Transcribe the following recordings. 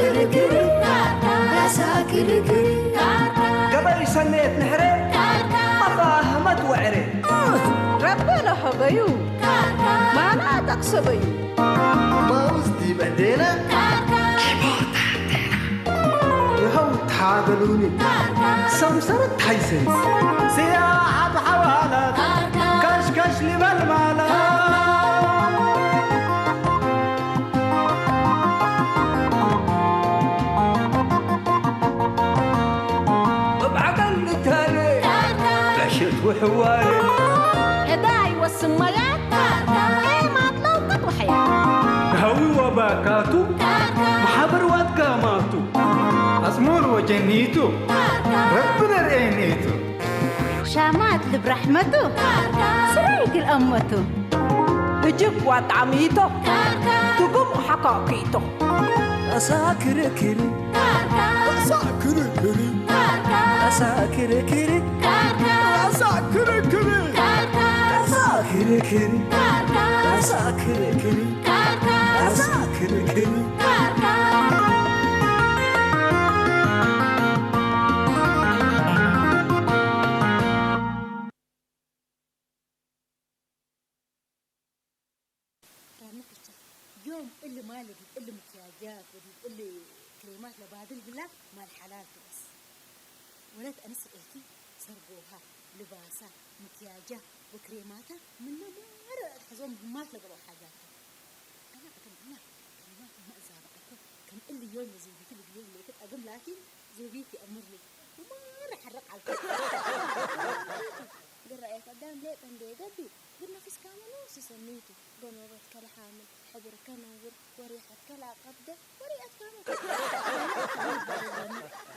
ክርክር ካርታ፣ ራሳ ክርክር ካርታ። ገበይ ሰኔት ንሕረ፣ ካርታ። መፋህመት ወዕረ። ረቢ ለሀበዩ፣ ካርታ። ማና ጠቅሰበዩ። ማውዝ ዲበ ዴና፣ ካርታ። ይኸው ታገሉኒ። ካርታ። ሰምሰረት ታይሰንስ። ስያ ኣብ ሓዋላት፣ ካርታ። ካሽካሽ ሊበል ማለት። እብ ዓቀል ንታነ፣ ዳሸት ወሕዋነ። ዕዳ ይወስን ማያት፣ ኤማት ለውቀት ወሕያ። ሃዊ ወባካቱ፣ ማሕበር ዋት ጋማቱ። ኣጽሙር ወጀኒቱ፣ ረቢ ነርኤኒቱ። ሻማት ልብ ራሕመቱ፣ ስራይ ግል ኣመቱ። እጅግ ዋጣዕሚቶ፣ ትጉም ሓካኪቶ። ኣሳ ክርክር፣ ኣሳ ክርክር፣ ኣሳ ክርክር፣ ኣሳ ክርክር፣ ኣሳ ክርክር፣ ኣሳ ክርክር፣ ኣሳ ክርክር። ራና ሕቻ ዮም እሊ ማለት እዩ፣ እሊ ምክያጃት ወዲ እሊ ክሬማት ለባድል ብላ ማል ሓላል ትበስ። ወለት ኣንስ ኤቲ ሰርጎሃ፣ ልባሳ፣ ምክያጃ ወክሬማታ ምነ ማረ ኣትሐዞም ህማት ለገበው ሓጃት። ኣና ኣተምና ክሬማት እማ እዛበዐኮ ከም እሊ ዮም ለዘይቢቲ ልግዮም ለይከት ኣግም ላኪን ዘይቢት ይኣምርኒ። ብማረ ሓረቕ ዓልኮ። ግረአት ኣዳም ሌጠ እንደ የገቢ ብነፊስካ መኖ ስሰኒቱ ጎኖበት ከልሓምን ሕብር ከነውር ወሪሓት ከላቀብደ ወሪኣት ካመ።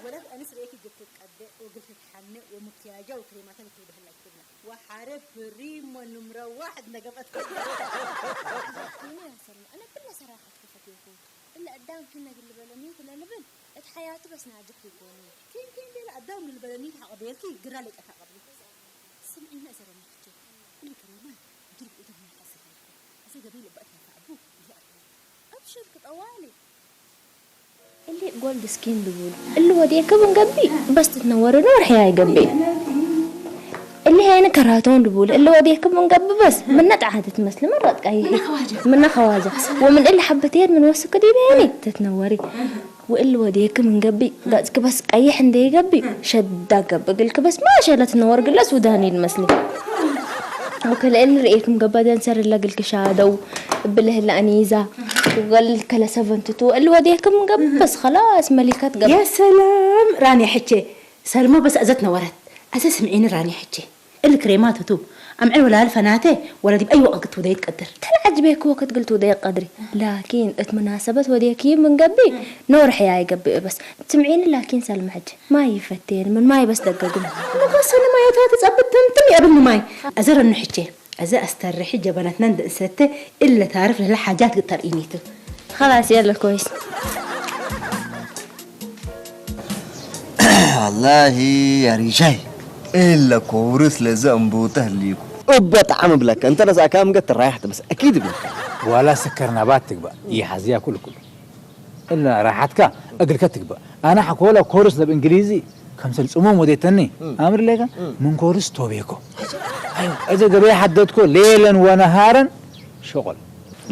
ወላት ኣንስ ርእየኪ ግትት ቀደ ወግትት ሓነ ወምክያጃ ወክሬማተ ልትውደህላ ይትብላ። ወሓረ ፕሪሞ ንምረ ዋሕድ ነገበት። ኪኒ ያሰልማ፣ ኣነ ብለ ሰራኸት ክፈት ይኹን። እለ ኣዳም ኪነ ግልበለኒ ትለልብል፣ እት ሓያቱ በስ ናጅሕ ይኮኑ። ኪን ኪን ቤለ ኣዳም ግልበለኒ ተሓቐቤልኪ፣ ግራ ለይጠፋ ቀብሊ። ስምዒ መእዘረ መፍቼ፣ እሊ ክሬማ ድርብ እቶም ይሓስብ። እዚ ገበይ ልባእት ነፋዕቡ፣ ይዘኣቱ። ኣብሽር ክጠዋሊ። እሊ ጎልድ ስኪን ልቡል እሊ ወዲኤ ክብን ገቢ በስ ትትነወሪ ነው ርሕያ ይገቢ። እሊ ሄን ከራቶን ልቡል እሊ ወዲኤ ክብን ገቢ በስ ምነጥ ዓህድ ትመስሊ መረጥ ቀይሒ ምነ ከዋጃ ወምን እሊ ሓብትየድ ምን ወስክ ዲበ ሄኒ ትትነወሪ። ወእሊ ወዲኤ ክብን ገቢ ገጽ ክበስ ቀይሕ እንደ ይገቢ ሸዳ ገብ እግል ክበስ ማሸ ለትነወር ግለ ሱዳኒ ልመስሊ። ወከለ እሊ ርኤክም ገባ ደንሰር ለግል ክሻደው እብለ ህላ ኣኒዛ ወገል ከለ ሰቨንትቱ እሊ ወዴክም ገብስ ኸላስ መሊከት ገብ። يا سلام ራንያ ሕቼ ሰልሞ በስ ኣዘት ነወረት ኣዘ ስምዒኒ ራንያ ሕቼ እሊ ክሬማትቱ ኣምዕል ወላል ፈናተ ወላ ዲብ ኣይ ወቕት ክትውደይ ትቀድር። ተን ዓጅቤክ ወክት ግል ትውደይ ቀድሪ ላኪን እት ምናሰበት ወዴክይ ምን ገቢ ኖር ሕያይ ገቢ እበስ ስምዒኒ ላኪን ሰልመ ሕቼ ማይ ይፈቴን ምን ማይ በስ ደገግም። ንጎሰኒ ማዮታት ጸብት ተምትም የብኒ ማይ ኣዘ ረኑ ሕቼ። እዚ ኣስተርሒ ጀበናትና እንድእሰተ እለ ታርፍ ለለ ሓጃት ግተር ኢኒቱ። خلاص يلا كويس. والله يا رجاي إلا كورس لزم بوته ليكو. እበ ጣዕሚ ብለካ እንተ ነሳእካ ምገት ራያሕ ትበስ ኣኪድ ብለካ። ዋላ ስከር ናባት ትግባእ ይሓዝያ ኩሉ ኩሉ። እላ ራሓትካ እግልከ ትግባእ ኣነ ሓኮላ ኮርስ ለብ እንግሊዚ ከምሰል ጽሙም ወዴተኒ ኣምር ሌጋ ምን ኮርስ ቶቤኮ። እዚ ገበያ ሓደትኮ ሌለን ወነሃረን ሸቆል።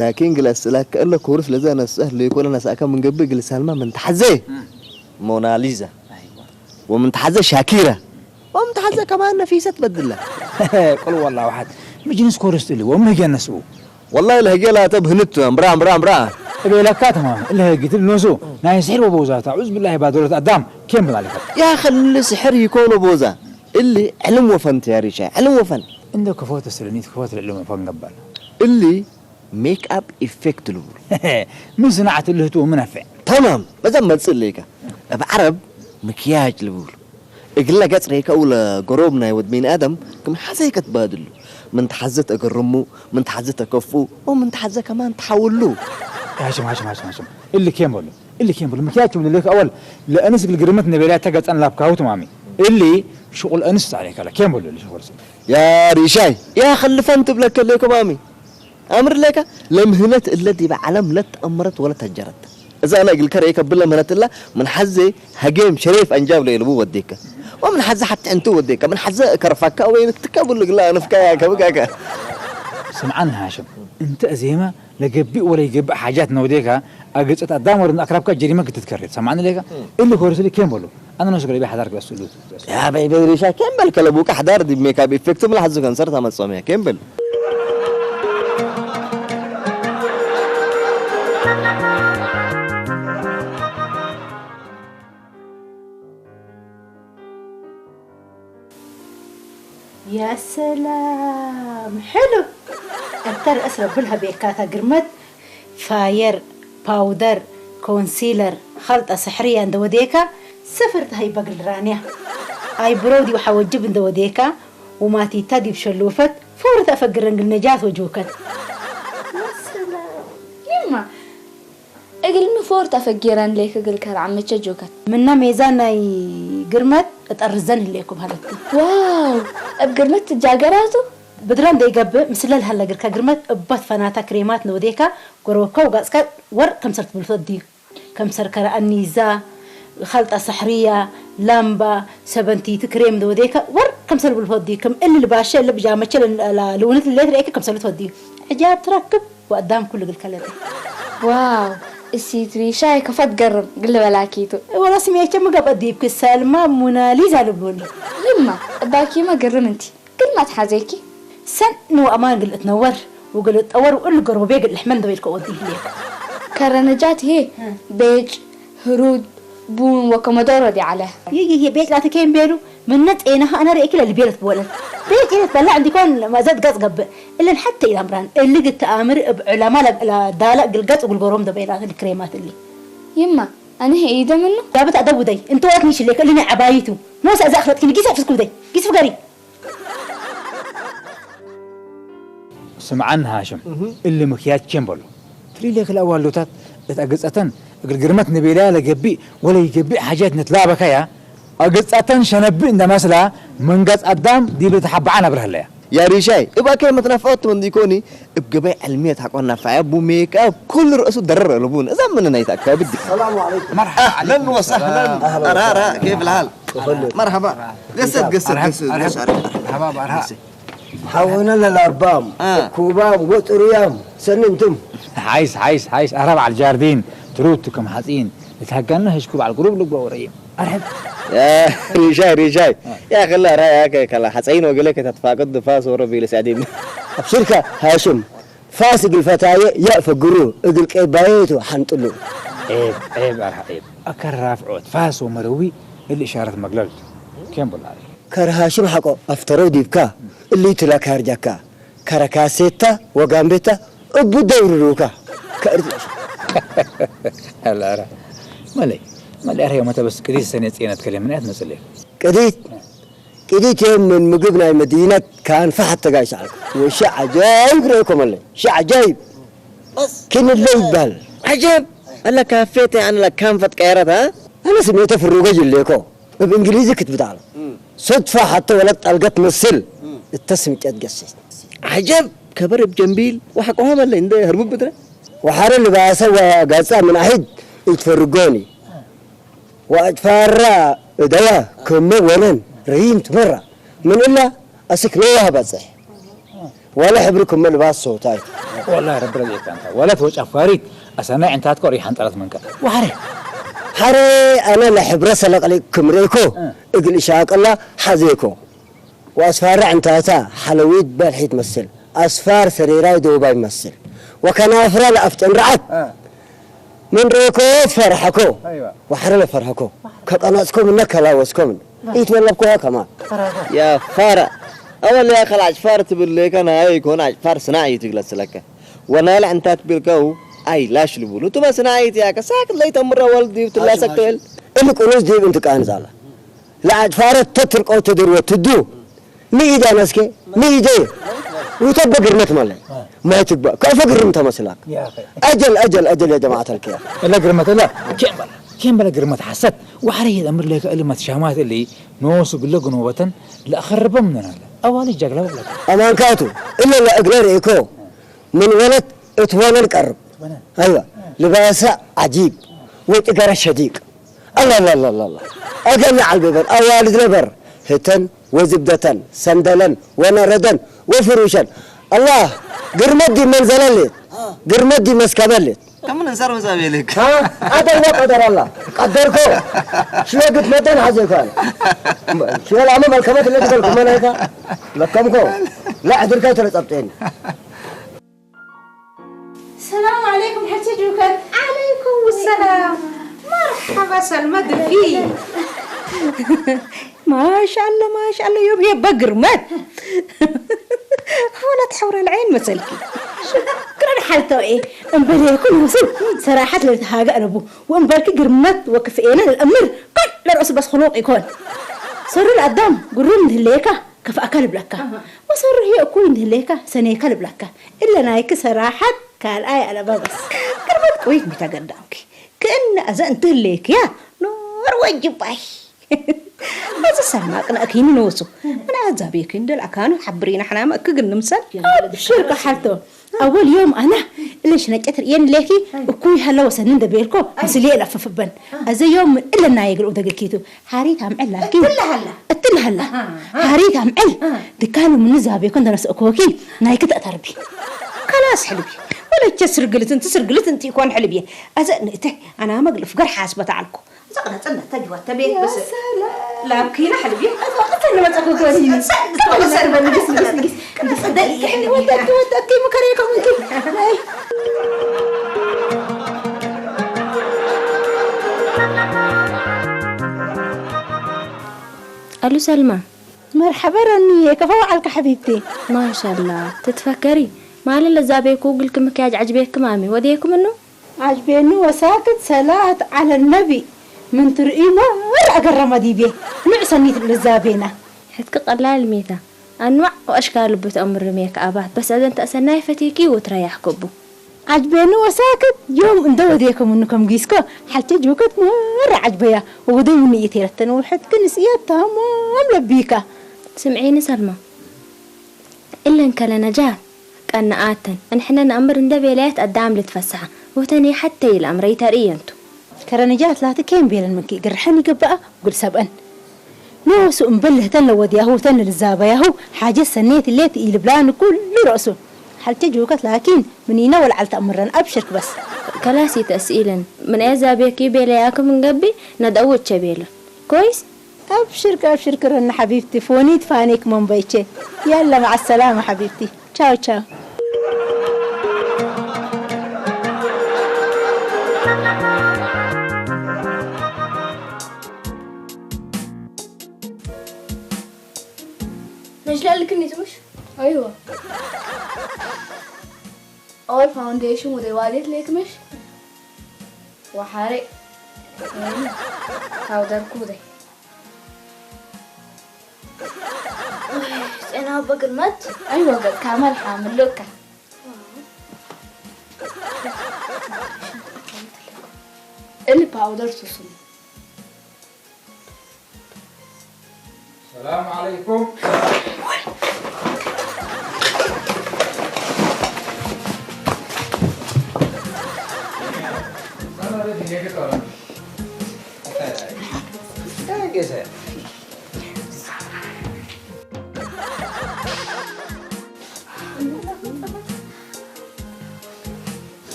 ላኪን ግለስ ላከ እለ ኮርስ ለዛ ነስህ ሌኮለ ነሳእካ ምን ገብእ ግልሳልማ ምን ተሓዘ ሞናሊዛ ወምን ተሓዘ ሻኪራ ወምን ተሓዘ ከማን ነፊሰት በድላ። ቁል ወላ ዋሓድ ምጅንስ ኮርስ ትልዎ ምህገ ነስኡ والله ለህጌ ላተ ብህንት እምብራ እምብራ እምብራ። እቤለካ ተማም እለ ህጊ ትብል ኖሱ ናይ ስሕር ወቦዛ ተዑዝ ብላሂ ባዶለት ኣዳም ኬም ብላሊካ። يا خلي سحر يكون بوزا اللي علم وفن يا ريشا علم وفن. እንደ ክፎት ስለኒት ክፎት ልዕሉ መፈን ገባል። اللي ميك اب افكت ልብሉ። ምን ስናዓት ልህቱ ምን ኣፈዕ። تمام በዛ መጽእ ለይካ እብ ዓረብ ምክያጅ ልብሉ። እግለ ገጽ ሬከኡ ለገሮብ ናይ ወድ ቢን ኣደም ክም ሓዘይ ከትባድሉ። ምን ተሓዘ ተገርሙ፣ ምን ተሓዘ ተከፍኡ፣ ወምን ተሓዘ ከማን ተሓውሉ። ሃሽም ሃሽም ሃሽም ሃሽም እሊ ኬን በሉ እሊ ኬን በሉ ምክያጅ ክብል ልክ ኣወል ለእንስ እግል ግርምት ነበልያ ተገጸን ላብካሁ ትማሚ እሊ ሽቁል እንስ ጻዕሬ ከላ ኬን በሉ እሊ ሽቁል ያ ሪሻይ ያ ኸልፈን ትብለከ ሌከ ማሚ ኣምር ሌከ ለምህነት እለ ዲበ ዓለም ለትአመረት ወለተጀረት። እዛ ኣነ እግልከ ርእየ ከብለ ምህረትላ ምን ሓዘ ሃጌም ሸሬፍ ኣንጃብ ለይልቡ ወዴከ። ወምን ሓዘ ሓቲ ዕንቱ ወዴከ። ምን ሓዘ ከርፋካ ወይ ንትከ ብሉ ግላ ኣነፍካ ያ ከብካካ። ስምዓኒ ሃሽም፣ እንተ እዜማ ለገቢእ ወለ ይገብእ ሓጃት ነውዴካ፣ ኣገጸት ኣዳም ወረን ኣክራብካ ጀሪመ ክትትከሬት። ሰምዓኒ ሌካ? እሊ ኮርስ እሊ ኬም በሉ። ኣነ ነሱ ገለቢ ሓዳር ክበስሉ። ያ በይ በይ ሪሻ ኬም በል ከለቡ ካሕዳር ዲ ሜካፕ ኢፌክት ምላሕ ዝከንሰር ታመጾም ያ ኬም በል። ያ ሰላም ሕሉ እተ ርእስ ረብል ሃቤካታ ግርመት ፋየር ፓውደር ኮንሲለር ኸልጠ ስሕርያ እንደወዴካ ስፍር ተሀይበግል ራንያ ኣይብረው ዲብ ሓወጅብ እንደወዴካ ውማቲታ ዲብ ሸሉፈት ፎር ተፈግረን ግል ነጃት ወጆከት ይማ እግልሚ ፎር ተፈጊረን ሌክ እግል ከርዓ መቸ ጆከት ምና ሜዛን ናይ ግርመት እጠርዘን ህሌኩ በሃለቲ። ዋው እብ ግርመት ትጃገራቱ ብድረ እንደይገብእ ምስለ ልሃለ ግርከ ግርመት እባት ፈናታ ክሬማት ንወዴካ ጎረወካ ውጋጽካ ወር ከምሰር ትብልቶ ድዩ ከምሰር ከረ ኣኒዛ ኻልጣ ሳሕርያ ላምባ ሰበንቲቲ ክሬም ንወዴካ ወር ከምሰር ብልፎ ድዩ ከም እሊ ልባሸ ልብጃ መቸ ልውንት ልሌት ርኤክ ከምሰር ልትወድዩ ዕጃብ ትረክብ ወኣዳም ኩሉ ግልከለተ ዋው እሲት ሪሻይ ከፈት ገርም ግል በላኪቱ ወላ ስሜቸ ምገበ ዲብክ ሰልማ ሙናሊዛ ልብሉኒ ይማ እባኪማ ግርም እንቲ ግል ማትሓዘይኪ ሰን ንወኣማን ግል እትነወር ውግል እጠወር ውእሉ ገርቦ ቤ ግል ሕመን ደበይልከ ወዲ ህሌክ ከረነጃት ሄ ቤጭ ህሩድ ቡን ወከመዶሮ ዲዓለ ይይይ ቤጭ ላተ ከየም ቤሉ ምነ ጤናኻ ኣነ ርእኪ ለልቤለት ብወለት ቤጭ ኢለት በላዕ እንዲኮን መዘት ገጽ ገብእ እለን ሓተ ኢላምራን እልግ ተኣምር እብ ዕላማ ዳላ ግልገጽ ጉልጎሮም ደበይላት ክሬማት እሊ ይማ ኣነ ሄ ኢደ ምኑ ዳብት ኣደብ ውደይ እንተዋት ንሽሌክ እሊ ናይ ዓባይቱ ኖስ ኣዛ ኣኽለጥኪ ንጊስ ኣፍስኩ ውደይ ጊስ ፍገሪ ስምዓኒ ሃሽም፣ እሊ ምክያድ ኬን በሎ። ትሪሌ ክልኣዋ ኣሎታት፣ እት ኣገጻተን እግል ግርመት ንቤላያ ለገቢእ ወለ ይገቢእ ሓጃት ንትላበካያ፣ ኣገጻተን ሸነብእ እንደመስላ መንጋጽ ኣዳም ዲብ ልትሓብዓ ነብር ህለያ። ያ ሪሻይ፣ እብ ኣከይ መትናፍዖት ትመንዲ ኮኒ፣ እብ ገበይ ዕልምየት ሓቆን ናፋያ ቡ ሜክኣፕ ኩሉ ርእሱ ደረር እልቡን። እዛ ምን ናይታ ኣካብዲ። السلام عليكم أهلا وسهلا. أرارا، كيف الحال؟ مرحبا. قصد قصد قصد. مرحبا بأرهاب. حولنا للأبام آه. كوبام وطريام سننتم ሓይስ ሓይስ ሓይስ ኣህራብ ዓል ጃርዲን ትሩቱ ከም ሓፂን ልትሃጋና ህሽኩ በዓል ቁሩብ ልግባ ወረይም ኣርሕብ ሪሻይ ሪሻይ ያ ከላ ራያ ከላ ሓፀይን ወገለ ከተትፋቅድ ድፋስ ወረቢ ልስዕዲን أبشرك هاشم ፋስ እግል ፈታየ ያእ ፈግሩ እግል ቀባየቱ ሓንጥሉ ዔብ ዔብ ኣርሓ ዔብ ኣከራፍዖት ፋስ ወመረዊ እሊ እሻረት መግለልቱ ኬን ቡላሪ ከርሃሽም ሓቆ ኣፍተረው ዲብካ እልይ ትላ ካርጃካ ከረካሴታ ወጋምቤታ እቡ ደውርሩካ ከእርት ኣላራ መለይ መለይ ኣርያ መተበስ ቅዲት ሰኔ ጽየነት ከለ ምንያት መጽለይ ቅዲት ቅዲት የምን ምግብ ናይ መዲነት ካን ፈሓት ተጋይሽ ዓልኩ ወሻ ዓጃይብ ረእኮመለ ሻ ዓጃይብ ኪንለ ይባል عجب هلا كافيتي عن لك كان فتقيرتها أنا سميته في الروجة جليكو بإنجليزي كتبت على صدفة حتى ولد ألقت مثل التسم كت قسيت عجب كبر بجنبيل وحقوها ملا عند هربوب بدرة وحار اللباسة وقاسة من أحد يتفرقوني وأتفرى دوا كم ونن ريم تمرة من إلا أسك نوها بزح ولا حبركم من الباس صوتاي والله رب ربيك أنت ولا توجه فاريد أسمع أنت تذكر يحن طرف منك وحري حري أنا لحبرة سلق عليكم ريكو إقل إشاق الله حزيكو وأسفار عنتاتا حلويت بالحيت مسل أسفار سريراي دوباي مسل وكنافرة لأفتن رعد من ريكو فرحكو وحرل فرحكو كقناصكم إنك لا وسكم إيت ولا بكوها كمان يا فارا أول يا خل عجفار تبليك أنا هاي يكون عجفار صناعي تجلس لك وأنا لا أنت تبلكو أي لاش لبولو تبى صناعي تياك ساكت لي تمر والدي وتلا سكتل إنك أنوز ديب أنت كان زالا لعجفار تترك أو تدر وتدو ميدا نسكي ميدا وتبقى قرمت مالي ما تبقى كيف قرمت مسلاك أجل أجل أجل يا جماعة الكيا إلا قرمت إلا كيم بلا كيم بلا قرمت حسد وحري الأمر لك إلا ما تشامات اللي نوس قل لك نوبة لا خرب مننا أولي جاك لا ولا أمان كاتو إلا لا أقرر إيكو من ولد اتوانا القرب أيوة لباسة عجيب ወጭገረ ሸዲቅ። ኣላላላላላ። ኣገለ ዓልበበር ኣዋልድ ነበር። ህተን ወዝብደተን ሰንደለን ወነረደን ወፍሩሸን። ኣላህ ግርመት ዲ መንዘለሌት። ግርመት ዲ መስከበሌት። ከምን እንሰር መዛቤ ልክ። ها؟ هذا هو قدر الله. قدركو. شو قد مدن حزيكان. شو العمى ملكمة اللي تقول كمان هيك؟ لكمكو. لا عدل كاي ترى تبتين. السلام عليكم حتى جوكر. عليكم السلام. مرحبا سلمى دفي. ማሻኣላ ማሻኣላ ዮም ሄ በግርመት። ሆነ ትሕብረ ልዐይን መሰልኪ። ሽክረን ሓልተው እየ። እምበል ኩሉ ስብ ሰራሓት ለልትሃገእ ነቡ። ወእምበልኪ ግርመት ወክፍኤነ ለልአምር ቀል ለርእሱ በስ ክሉቅ ይኮን። ሰሩ ለአዳም ግሩም እንድህለየካ ከፍአካ ልብለካ። ወሰሩ ህየ እኩይ እንድህለየካ ሰነየካ ልብለካ። እለ ናይኪ ሰራሓት ካልኣይ ኣለባ በስ። ግርመት ቁይት ሚታ ገዳምኪ። ክእነ ኣዘ እንትህለየክያ ኖር ወጅባይ። እዚ ሰማቅ ነእኪኒ ንወሱ። ኣነ ኣዛብየኪ እንደልኣካኑ ሓብሪና ሕናመ እኪ ግን ንምሰል። ኣብሽር ከሓልቶ። ኣወል ዮም ኣና እለሽ ነጨት ርእየን ሌኪ እኩይ ሃለ ወሰኒ እንደቤልኮ ምስልየ ለፍፍበን። ኣዘ ዮም እለና የግልኡ ደግኪቱ። ሓሪት ኣምዕል ላኪ። እትልሃላ። እትልሃላ። ሓሪት ኣምዕል። ድካሉ ምን ዛብየኮ እንደነስእኮኪ ናይኪ ተእተርቢ። ከላስ ሕልቢ። ወለቸ ስርግልት እንቲ ስርግልት እንቲ ይኮን ሕልብየ። ኣዘ ንእተ ኣና መግልፍ ገር ሓስበታ ዓልኮ። ዘቕነጽን ተጅወተ ቤት በስ ላብኪና ሕልቢ። ኣቶ ቅተን መጸኩ ኮኒ። ሰር በል ንግስ ንግስ ንግስ። ቅድስ ደል ይሕልቢ። ወደክ ወደክ ምከሬ ከሙንኪ። ኣሉ ሰልማ። መርሐበ ረኒየ፣ ከፈ ወዓልካ ሐቢብቲ። ማሻላ ትትፈከሪ። ማለ ለዛቤኩ ግልክ ምክያጅ ዐጅቤክ ማሚ ወዴኩም እኑ? عجبينو وساكت صلاة على النبي من ترئي مرة أقرم ديبي نعسني للزابينة. ሕትኪ ቀላል ሜታ ኣንዋዕ ወኣሽካል ልቡ ተኣምር ሜክ ኣባት በስ ኣዘን ተእሰናይ ፈቴኪ ወትረያሕ ከቡ። عجبينو وساكت يوم እንደወዴኩም እንከም ጊስኮ ሓልቴ ጅውከት መረ ዓጅበያ ወወደይ ምንእየት የረተን ውሕድ ግን እስእየት ታማም ለቢካ። ስምዒኒ ሰልማ እለን ከለ ነጃት ቀነኣተን እንሕነ ነኣምር እንደ ቤለያት ኣዳም ልትፈስሓ ወተን የሓተይ ለኣምረይ ተርእየንቱ። ከረ ነጃት ላቲ ኬን ቤለን ምንኪ ግርሐን ይግበኣ ጉል ሰብአን ኖሱ እምበል ህተን ለወድያሁ ተን ልዛበያሁ ሓጀት ሰኔት ሌት ኢልብላን ኩሉ ረእሱ ሓልቴ ጅውከት ላኪን ምኒነ ወልዓል ተኣምረን ኣብሽርክ በስ። ከላሲ ተስኢለን ምን ኣየ ዛቤኪ ቤለያክ ምንገቢ ነደውቸ ቤለን ኮይስ። أبشرك أبشرك رن حبيبتي فونيت فانيك من بيتشي. يلا مع السلامة حبيبتي. تشاو تشاو. نجلة لك النت مش؟ أيوة. أول فاونديشن ودي واليت ليك مش؟ وحارق. أيوة. هاو دار كودي. ጤና በግርመት ኣይወገድ ካመል ሓምልካ እሊ ፓውደር ሱሱም ሰላም ዓለይኩም።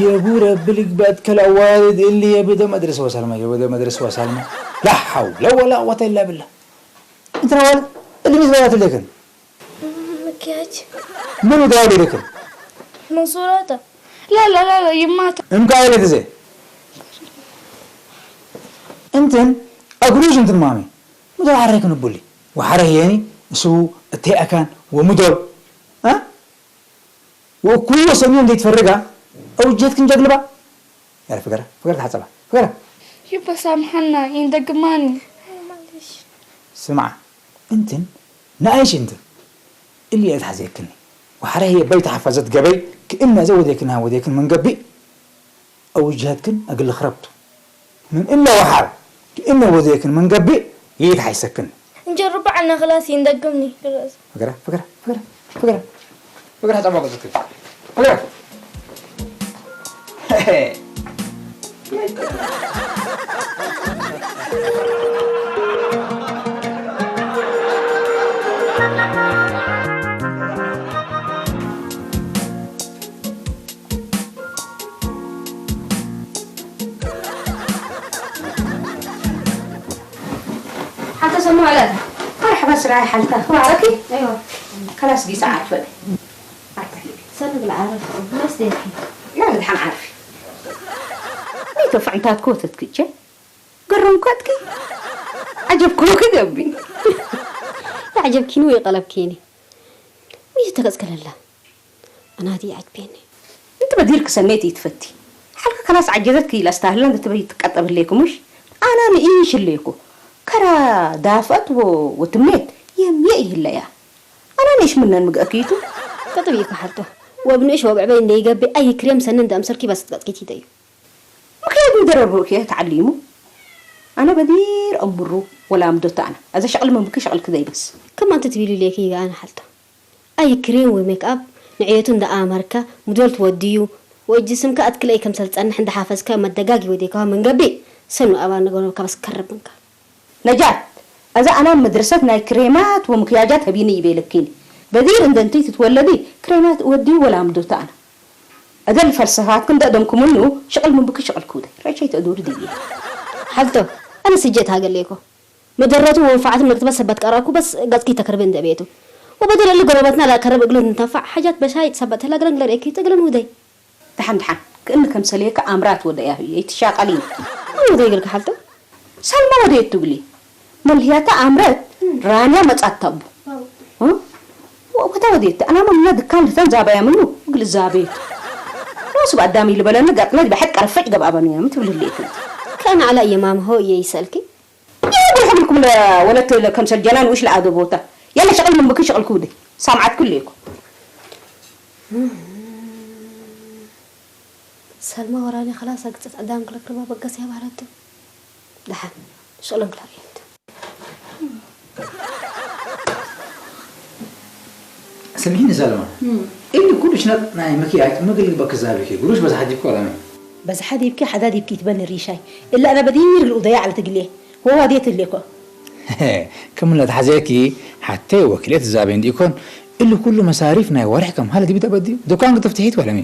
የቡ ረቢ ልግበት ከለዋልድ እሊ የብደ መድረስ ወሳልማ የብደ መድረስ ወሳልማ ላ ሐውለ ወላ ቁወተ ኢላ ብላ። እንትና ዋልድ እሊ ሚዝ በላት ለክን ምክያጅ ምን ውዳው ለክን መንሱራታ لا لا لا لا يماتا እምካ ኢለ ግዜ እንትን ኣጉሪሽ እንትን ማሚ ሙዶ ዓረይ ክንቡሊ ወሓረ የኒ እሱ እቴ ኣካን ወሙዶ እ ወኩሉ ሰሚዮ እንዴት ፈርጋ أوجهت كن جقلبا يا فقرة فقرة حسبة فقرة يبا سامحنا يندق ماني سمع انتن نعيش انتن اللي يتحزيكني وحرهي بيت حفظت قبي كأن زوديكنها وديكن من قبي أوجهت كن أقل خربت من إلا وحر كأن وذيكن من قبي يتحيسكن نجرب عنا خلاص يندقمني فقرة فقرة فقرة فقرة فقرة حتى ما قلت فقرة እ። ሓንተ ሰሙ ኣላት። መርሓባ ስራይ ሓልታ። ክባረኪ? ኣይዋ። ከላስ ጊሳ ዓርፈ። ዓርፈ። ሰኑ ብላ ዓረፍ። መስደኪ። ላ ብድሓን ዓርፊ። ነይቶ ፍዕንታት ኮተት ክቼ። ገረምኳትኪ። ዓጀብኩ ክገብሪ። ኣዕጀብኪኒ ወይ ቀለብኪኒ። ሚዚ ተገጽከለላ። ኣናዲ ዓጅቤኒ። እንት በዲር ክሰኔት ይትፈቲ። ሓልካ ከላስ ዓጀዘት ክይላ ስታህላ እንት ትበይ ትቀጠብ ህሌኩ ሙሽ? ኣና ንኢሽ ህሌኩ። ከራ ዳፈት ወ-፣ ወትሜት የምየ ይህለያ። ኣና ንእሽ ምነን ምግአክይቱ? ቀጥብ ይከሓልቶ። ወብንእሽ ወብዕበይ እንደይገብእ ኣይ ክሬም ሰንን ደምሰርኪ በስ ትቀጥቂት ይደዩ። ምክንያት ምደረር ሩእክየ ተዓሊሙ። ኣነ በዲር እምሩ ወላ ምዶታ ኣነ። ኣዘ ሸቕል መምክ ሸቕል ክደይ በስ። ከም ኣንቲ ትቢሉ ሌኪ ይገኣን ሓልቶ። ኣይ ክሬም ወይ ሜክኣፕ ንዕየቱ እንዳ ኣመርካ ሙዶል ትወድዩ ወይ ጅስምካ ኣትክለይ ከምሰል ጸንሕ እንዳ ሓፈዝካ መደጋጊ ወዴካ መንገቢ ሰኑ ኣባ ነገሮካ በስ ከረብንካ። ነጃት፣ እዛ ኣና መድረሰት ናይ ክሬማት ወምክያጃት ህቢኒ ይቤለኪኒ። በዲር እንደንቲ ትትወለዲ ክሬማት ወዲ ወላ ምዶታ ኣና። እደል ፈልሰፋትክን ደእደምኩምኑ ሽቕል ምንብኪ ሽቕል ክውደ። ረቸይ ተእዱሪ ድብየ። ሓልቶ፣ ኣነ ስጀት ሃገሌኮ። መደረቱ ወንፈዓቱ መክትበት ሰበት ቀራኩ በስ ገጽኪ ተከርበ እንደ ቤቱ። ወበደለ ጎረበትና ላከረብ እግሎን እንተንፋዕ ሓጃት በሻይ ሰበት ተላግረን ግለር ኤኪ ተግለን ውደይ። ደሓን ደሓን፣ ክእኒ ከምሰልየካ ኣምራት ወደያ ህዩ፣ ኣይትሻቐሊ። ኣነ ወደይ ግልካ ሓልቶ? ሳልማ ወደየት ትብሊ? መልህያታ ኣምረት ራንያ መጻት ታቡ። እ? ወ-፣ ወታ ወደየት፣ ኣና መምና ድካን ልተን ዛባያ ምኑ፣ እግል ዛቤት። ራሱ ብኣዳም ይልበለኒ፣ ገጥነት ብሐቅ ቀረፈጭ ገብኣበኑ እዮም ትብል ህልየት። ከን ዓላ እየ ማምሆ እየ ይሰልኪ? ይብርሑ ብልኩም ለ-፣ ወለት ለ-፣ ከምሰል ጀናን ውሽ ለኣገቦታ። የለ ሸቕል ምን ብክ ሸቕል ክውደ። ሳምዓት ክሉ እኮ። ሰልማ ወራኒ ኸላስ ኣግጽት ኣዳም ክለክርባ በገስ ያባህለቱ። ደሓን፣ ሸቕለን ክላእየንቱ። ስምዒኒ ሰልማ። እም። እሊ ኩሉ ሽነጥ ናይ መኪያት ምግል በክዛብኪ። ጉሩሽ በዝሓ ዲኮ ለሚ። በዝሓ ዲብኪ፣ ሓዳ ዲብኪ ትበኒ ሪሻይ። እላ ኣነ በዲር ግልኡ ደያ ዓለ ትግልየ። ወዋዴት እሌኮ። ክምለ ተሓዘኪ ሓተይ ወኪለት ዛቤ እንዲኮን እሉ ኩሉ መሳሪፍ ናይ ወርሕ ከም ሃለ ዲቢ ተበዲ ዱካን ክትፍትሒት ወለሚ።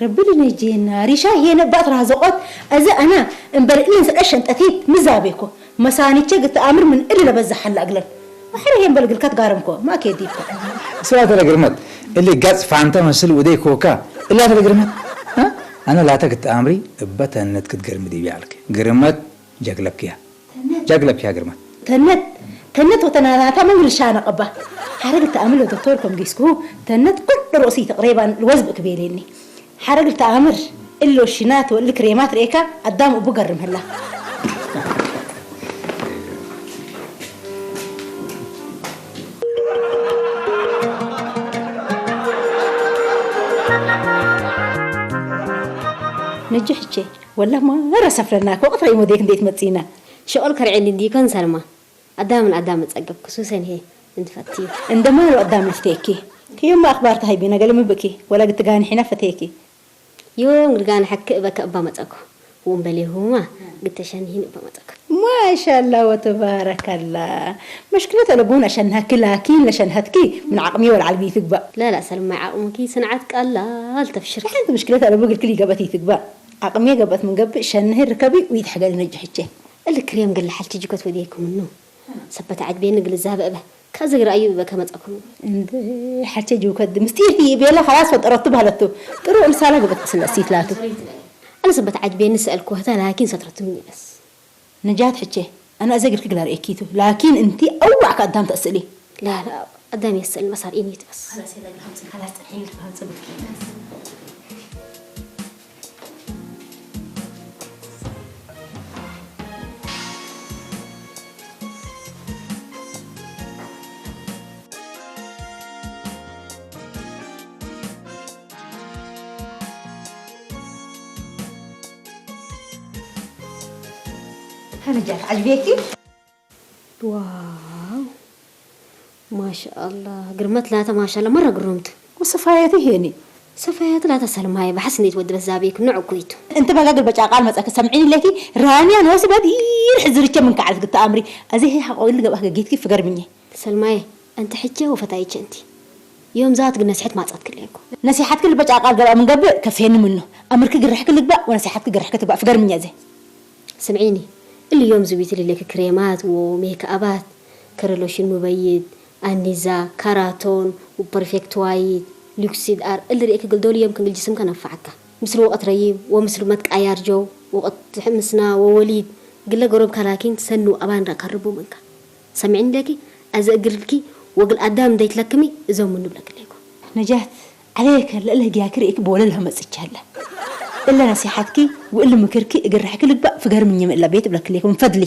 ረቢ ልነጄና ሪሻ ሄነ ባት ራዘቆት። እዚ ኣና እምበር እለን ሰቀ ሸንጠቲት ምዛቤኮ። መሳኒቸ ግትኣምር ምን እሊ ለበዛሓላ እግለን። ወሕረ ሄን በልግልካ ትጋረምኮ። ማእኬ ዲብኮ። ስዋ ተለግርመት። እሊ ጋጽ ፋንታ መስል ውደይ ኮካ። እላ ተለግርመት። እ? ኣነ ላተ ግትኣምሪ እበ ተነት ክትገርሚ ዲቢ ኣልክ። ግርመት ጀግለብክያ። ጀግለብክያ ግርመት። ተነት፣ ተነት ወተናናታ መምልሻ ነቐባ። ሓረግ ተኣምል ዶክተር ከም ጊስኩ፣ ተነት ኩሉ ርእሲ ተቕሬባን ልወዝብ ክቤሌኒ። ሓረግ ተኣምር እሎ ሽናት ወል ክሬማት ርኤካ ኣዳም እቡ ገርም ህላ። ነጅሕቼ፣ ወላ ማራ ሰፍረና፣ ኮ ቅትረ ይሞዴክ እንዴት መጺና? ሸቆል ከርዕሊ እንዲኮን ሰልማ። ኣዳምን ኣዳም ጸገብክ ሱሰን ሄ እንትፈቲ። እንደማሉ ኣዳም ልፍቴኪ። ክዩማ ኣኽባር ተሃይቢና ገለ ምብኪ፣ ወላ ግትጋኒ ሒና ፈቴኪ። ዮም ግድጋን ሐክ እበከ እባ መጸኩ። ወንበሌ ሁማ ግተሸንሂን እባ መጸኩ። ማሻላ ወተባረከላ። መሽክለት ኣለቡን ኣሸንሃኪ ላኪን ለሸንሃትኪ ምን ዓቅሚ ወልዓልቢ ይትግባእ። لا لا ሰልማይ ዓቅሙኪ ስንዓት ቀላል ተፍሽር። ሓንቲ ምሽክለት ኣለቡ ግልክል ይገበት ይትግባእ። ዓቅሚ ገበት ምን ገብእ ሸንሂ ርከቢ ውይትሕገል ነጅሕቼ። እል ክሬም ግል ሓልቲ ጅኮት ወዴኩም ኑ። ሰበት ዓጅቤኒ ግልዛበ እበ። ከዚ ግራዩ እበ ከመጸኩም። እንደ ሓልቲ ጅኮት ምስጢር ቤላ خلاص ፈጠረቱ ባህለቱ። ጥሩ እልሳላ ገበት ስለሲት ላቱ። ኣነ ሰበት ዓጅቤኒ ሰእልኩ ህታ ላኪን ሰትረቱኒ በስ። ነጃት ሕቼ፣ ኣነ እዘ ግርክ ግላር ኤኪቱ፣ ላኪን እንቲ ኣዋዕ ከኣዳም ተስእሊ። لا لا ኣዳም የስእል መሳር ኢኒት በስ። خلاص يلا خمسة خلاص الحين خمسة هلا جات عجبيكي؟ ዋው ማሻአላ ግርመት ላተ ማሻአላ መራ ግሩምት። وصفايتي هيني. ሰፋያት ላታ ሰልማየ ብሓስኔት ወዲ በዛቤክ ንዑ ኮይቱ። እንተ ባጋ ግልበጫ ቃል መጻኪ ሰምዒኒ ለኪ ራንያ ንወሲ በዲር ሕዝርቸ ምን ከዓለት ግታ ኣምሪ። ኣዚ ሄ ሓቆ ኢል ገብኣክ ገጌትኪ ፍገርምኘ። ሰልማየ፣ እንተ ሕቸ ወፈታይቸ እንቲ። ዮም ዛት ግን ነስሐት ማጻት ክለየኩ። ነሲሓትኪ ልበጫ ቃል ገብኣ ምን ገብእ ከፌኒ ምኖ። ኣምርኪ ግርሕኪ ልግባእ ወነሲሓትኪ ግርሕኪ ትግባእ ፍገርምኘ ዘ። ስምዒኒ፣ እሊ ዮም ዝዊት ልለኪ ክሬማት ወሜክኣባት፣ ከረሎሽን ሙበይድ፣ ኣኒዛ፣ ካራቶን፣ ፐርፌክት ዋይት፣ ሉክሲድ ኣር፣ እሊ ርእኪ ግልዶል ዮም ክንግል ጅስምካ ነፋዓካ። ምስሉ ወቐት ረይም ወምስሉ መትቃያር ጀው፣ ወቐት ሕምስና ወወሊድ፣ ግለ ገሮብካ ላኪን ሰኑ ኣባን ራካርቡ መንካ። ሰምዒኒ ደኪ፣ ኣዘ እግርልኪ ወግል ኣዳም እንደይትለክሚ እዞም ምኑ ብለክለይኮ። ነጃት፣ ዓለየ ከለ እለ ህግያኪ ርእኪ ብወለል መጽቻለ። እለ ነሲሓትኪ ወእሊ ምክርኪ እግርሕኪ ልግባእ ፍገርምኝ ምእላ ቤት ብለክለይኮ ምን ፈድሊ።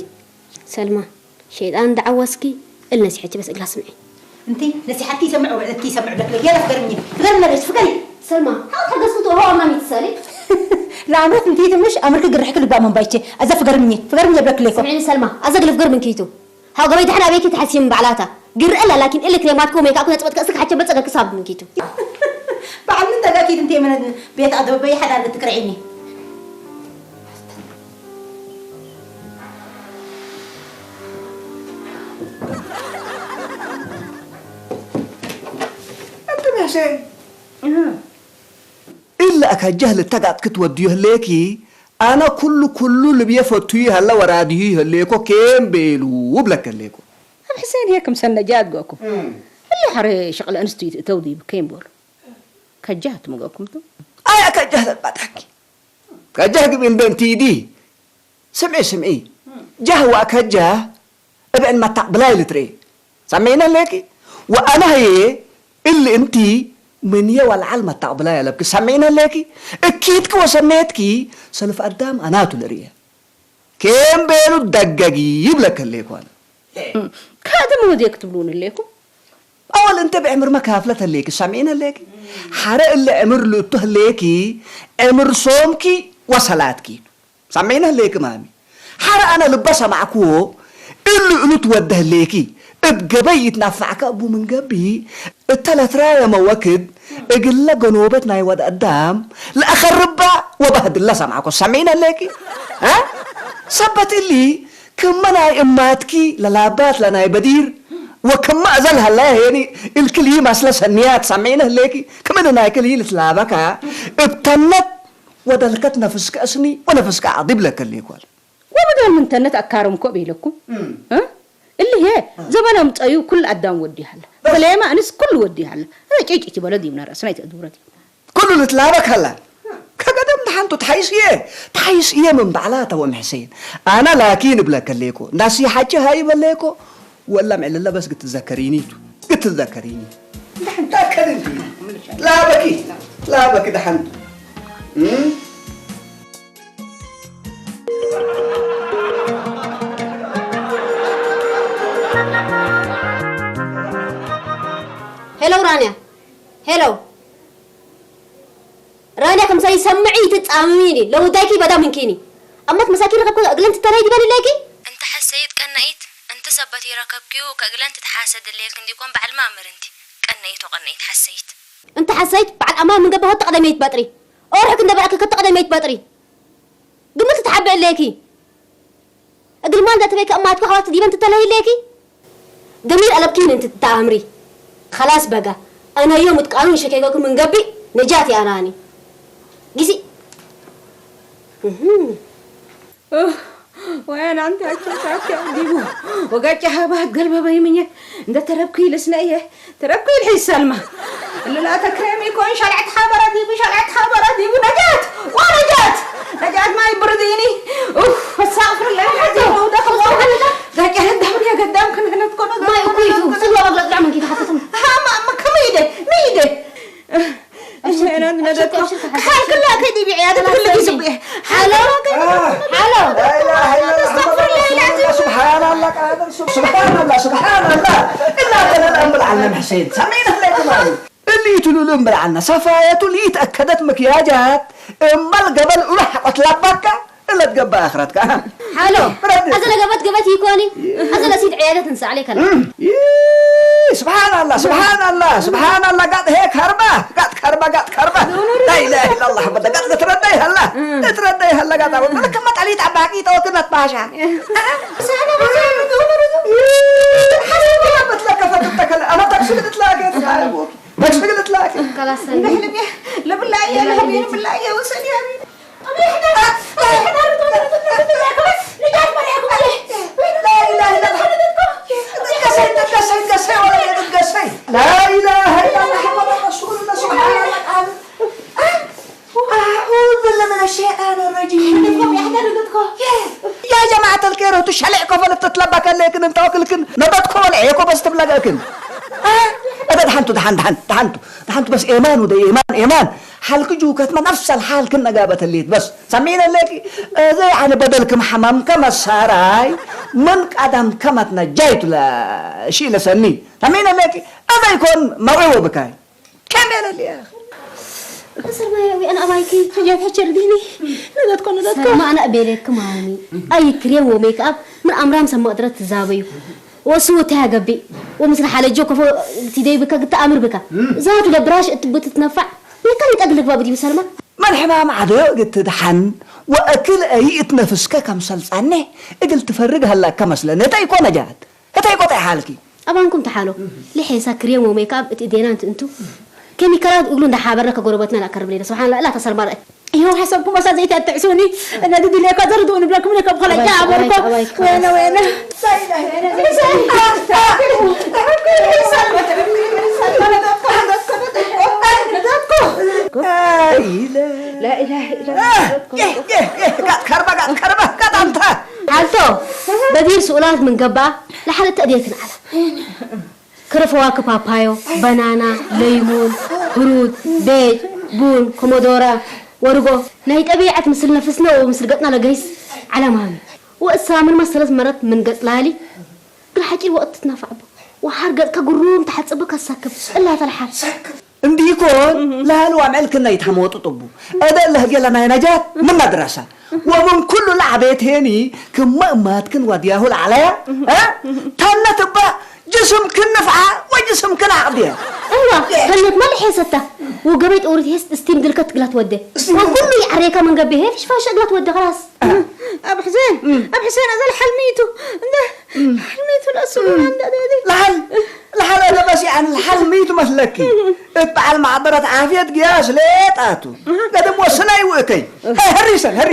ሰልማ፣ ሸይጣን እንዳዓወስኪ እል ነሲሐች በስ እግላ ስምዒ። እንቲ ነሲሓትኪ ይሰምዕ ወብዕለትኪ ይሰምዕ ብለክለይ። የላ ፍገርምኝ። ፍገርምኝ ነግረሽ ፍገሪ። ሰልማ፣ ሓው ተገዝኩት ኦሆ ኣማሚት ሰሊ። ለኣምረት እንቲትምሽ ኣምርኪ ግርሕኪ ልግባእ መንባይቼ። ኣዛ ፍገርምኝ። ፍገርምኝ ብለክለይኮ። ስምዒኒ ሰልማ፣ ኣዘ ግልፍ ገርምንኪቱ። ሃው ገበይ ድሕን ኣበይኪ ትሓስይም ባዕላታ። ግርእ ኣላ ላኪን እሊ ክሬማትኮ ሜካፕ ነጽበት ከእስክ ሓቸ በጸገ ክሳብ ምንኪቱ። በዓል ምን ተጋኪት እንተ የመነ ቤት ኣደበበይ ሓዳር ክትክርዒኒ። ኣንተ መሸ እለ ኣካጃህ ልተጋጥ ክትወድዮ ህሌኪ፣ ኣነ ኩሉ ኩሉ ልብየ ፈቱዩ ሀለ ወራድዩ ይህሌኮ ኬም ቤሉ ብለከ ህሌኮ። ኣብ ሕሴን እየ ክምሰል ነጃት ገእኩም። እም። እለ ሐረ ሸቕለ ኣንስቱ ይትእተው ዲብ ኬም በሉ። ከጃህ ትምገእኩም ቱ። ኣይ ኣካጃህ ለባጣኪ። ከጃህ ግቢ እንደ እንቲዲ። ስምዒ፣ ስምዒ። ጃህ ወኣከጃህ እብዕን መታቕ ብላይ ልትሬ። ሰሜነ ሌኪ? ወኣና ህዬ እሊ እንቲ ምንየ ወልዓል መታቕ ብላይ ኣለብኪ። ሰሜነ ሌኪ? እኪትኪ ወሰሜትኪ ሰልፍ ኣዳም ኣናቱ ልርእየ። ኬም ቤሉ ደገጊ ይብለከ ሌኩ ኣነ። ካደ መወዜ ክትብሉን ሌኩም? ኣወል እንተ ብዕምር መካፍለት ህሌኪ። ሰሜነ ሌኪ? ሓረ እሊ ዕምር ልእቱ ህሌኪ ዕምር ሶምኪ ወሰላትኪ። ሰሜነ ህሌኪ ማሚ። ሓረ ኣነ ልበ ሰማዕክዎ እሉ እሉ ትወደህ ህሌኪ። እብ ገበይ ይትናፋዕከ እቡ ምን ገቢ እተ ለትራየ መወክድ እግለ ገኖበት ናይ ወድ ኣዳም ለአኸርባ ወበህድለ ሰማዕኮ። ሰሜነ ህሌኪ? እ? ሰበት እሊ ክመ ናይ እማትኪ ለላባት ለናይ በዲር ወክመ እዘል ሀላየ ሄኒ እልክልይ መስለ ሰንያት። ሰሜነ ህሌኪ? ክምን ናይ ክልይ ልትላበካ እብ ተነት ወደልከት ነፍስከ እስኒ ወነፍስከ ዓዲ ብለከ ሌኮል። ወበደል ምን ተነት ኣካረምኮ ቤለኩም። እም። እ? እሊ ሄ እ። ዘበነ ምጸዩ ኩል ኣዳም ወዲ ሃለ። በስ። በሌማ ኣንስ ኩል ወዲ ሃለ። እ፣ ጭጭ ትበለ ዲብና ራስና ይተእዱረት። ኩሉ ልትላበክ ሃላ። ከገደም ተሓንቱ ተሓይስ እየ። ተሓይስ እየ ምን ባዕላ ተወም ሕሴን። ኣና ላኪን እብለከ ሌኮ። ናሲ ሓጭ ሃይ በሌኮ። ወላ ምዕልለ በስ ክትዘከሪኒ ቱ። ክትዘከሪኒ። ደሓን ተኣከድ እንዲ። ላበኪ። ላበኪ ደሓን። እም? ሄሎ ራንያ። ሄሎ። ራንያ ከምሳይ ሰምዒ ትጻምሚኒ። ለውዳይኪ በዳ ምንኪኒ። ኣማት መሳኪ ረከብኩ እግለን ትተራይ ዲበን ኢለኪ? እንተ ሐሰይት ቀናኢት፣ እንተ ሰበት ይረከብኪዩ ከእግለን ትትሓሰ ድሌልክ እንዲኮን በዓል ማእምር እንቲ። ቀናኢት ወቀናኢት ሐሰይት። እንተ ሐሰይት በዓል ኣማን ምን ገባሁ ተቐደመይት በጥሪ። ኦርሕክ እንደ በዓልክ ከተቐደመይት በጥሪ። ግምት ትሓብእ እሌኪ። እግል ማል ዳተበይ ከእማትኩ ኣሕዋት ዲበን ትተለሂ እሌኪ። ገሚር ኣለብኪን እንት ትተኣምሪ። ኸላስ በጋ። ኣነ ዮም እትቃኑን ሸኬገኩም እንገቢ ነጃት የኣናኒ። ጊሲ። እህም። ኡህ፣ ወያን ኣንተ ኣቸውሳቸው ዲቡ። ወጋጫ ሃባት ገልበበ ይምኘት። እንደ ተረብኩ ይልስነ እየ። ተረብኩ ይልሕይ ሰልማ። እልላ ተክረሚ ኮን ሸልዐት ሓበራ ዲቡ፣ ሸልዐት ሓበራ ዲቡ። ነጃት! ዋ ነጃት! ነጃት ማይ ብርዲኒ። ኡፍ፣ ፈሳቕ ፍርለ ሓቲ ወውደ ኸዋለ። ጋጫ ህዳብር የገዳም ክንክነት ኮኖ ማይ እኩይቱ፣ ጽልዋ መግለጽ ዳዕመን ኪታ ሓተትም። ሃማ፣ ማ፣ ከመይደ? መይደ? እሸናት ነደቶ። ኣሽርካ፣ ኣሽርካ፣ ሓልክላ ከዲቢ ዕያደ ትግልጊ ዝብየ። ሓሎ? ሓሎ? لا إله إلا الله محمد رسول الله. سبحان الله قادر، سب-، سبحان الله، سبحان الله. إلا أنت الأنبل على حسين. سمعنا لك ما. اللي يتلو الأنبل عنا. صفاية اللي يتأكدت مكياجات. أمال قبل أروح قتل أباك. إلا تقبل آخرتك. ሓሎ? ረዲ። ኣዘ ለገበት ገበት ይኮኒ? ኣዘ ለሲድ ዕያደ ትንሳዕ ለይከላ። እም። ይህ፣ سبحان الله، سبحان الله، سبحان الله. قاعد هيك هربة، قاعد كربة، قاعد كربة. لا إله إلا الله. بدك قاعد تردي هلا، تردي هلا قاعد أقول لك ما تعليت عباقي توكل نتباشا. بس أنا بس أنا بدون رزق. حسب ما بتلك فتتك. أنا تكسر تلاقي. تكسر تلاقي. خلاص. نحن لبلاي يا حبيبي، لبلاي يا وسن يا حبيبي. لا إله إلا الله محمد رسول الله. سبحان الله. أعوذ بالله من الشيطان الرجيم. يا جماعة الخير، هو تشلع كفل تتلبك لكن انت وكلكن نبتكم والعيكم بس تبلغكن. أه؟ أبد حنتو دحن، دحن، دحنتو، دحنتو بس إيمان وده إيمان، إيمان. ሓልኪ ጅውከትማ ነፍሰል ሓልክን ነጋበተሌት በስ ሰሚነ ኣለኪ። እዚ ኣነ በደልክም ሓማምከ መሳራይ ምን ቀደም ከመት ነጃይቱ ለሺ ለሰኒ ሰሚነ ኣለኪ። እዘይ ኮን መውዒዎ ብካይ ከመይ ለልያ ሰልማያ ዊአን ኣባይኪ ሕጃብ ሕቸር ዲኒ ነጋትኮ ነጋትኮ ሰልማ ኣና ቤለክ ማሚ ኣይክሬም ወሜክ ኣብ ምን ኣምራም ሰማቅድረት ትዛበዩ ወሱ ወታ ያገቢ ወምስል ሓለጆ ከፎ ቲደይ ብካ ግታ ኣምር ብካ ዛቱ ለብራሽ እትብትትነፋዕ ቤካ ይጠግልክ ባብድዩ ሰልማ من حمام عدو قلت دحن وأكل أي اتنفسك كم سلسانه اقل تفرق هلا كمسلنه تايكو نجات هتايكو تايحالكي أبانكم تحالو لحيسا كريم وميك اب اتدينا انت انتو كيميكالات يقولون ده حابرنا كقربتنا لا كرب لينا سبحان الله لا تصل مرة ይኸው ሓሰብኩም ኣሳብ ዘይተጥዕሱኒ ነዚ ድልየካ ዘርድኡ ንብለኩም እኔ ከም ኾላ ጃ ኣበርኮ ወይነ ወይነ ከርባ ከርባ ከጣምታ ሓልቶ በዲር ስኡላት ምን ገባ ለሓለት ተእድየትን ዓላ ክረፈዋክ ፓፓዮ፣ በናና፣ ለይሙን፣ ህሩድ፣ ቤጅ፣ ቡን፣ ኮሞዶረ፣ ወርጎ ናይ ጠቢዐት ምስል ነፍስነ ወምስል ገጽና ለገይስ ዓለማዊ ወእሳ ምን መሰለት መረት ምን ገጽ ላሊ ግል ሓጪር ወቅት ትትናፋዕቦ ወሓር ገጽካ ግሩም ተሓጽብ ከሳክብ እላ ተልሓር እንዲኮን ላል ዋምዕል ክናይ ተመወጡ ጥቡ እደ ለህገለ ናይ ነጃት ምን መድረሳ ومن كل لعبة تاني كما ماتكن ودياه العليا ها تنة تبا جسم كن نفعة وجسم كن عقدية እዋ ከነት ማል ሐሰታ ወገበይ ጠውሪት ሄስ ስቲም ግልከት ግላት ወደ ወኩሉ ይዓሬካ መንገቤ ሄ ፍሽፋሽ ግላት ወደ خلاص ኣብ ሕሴን ኣብ ሕሴን ኣዘል ሓልሚቱ እንደ ሓልሚቱ ለእሱ እንደ لحل لحل هذا بس يعني الحل ميت مسلكي እበዓል ማዕበረት ዓፍየት ግያስ ሌጣቱ ገደም ወስናይ ውእከይ ህሪሰን ህሪ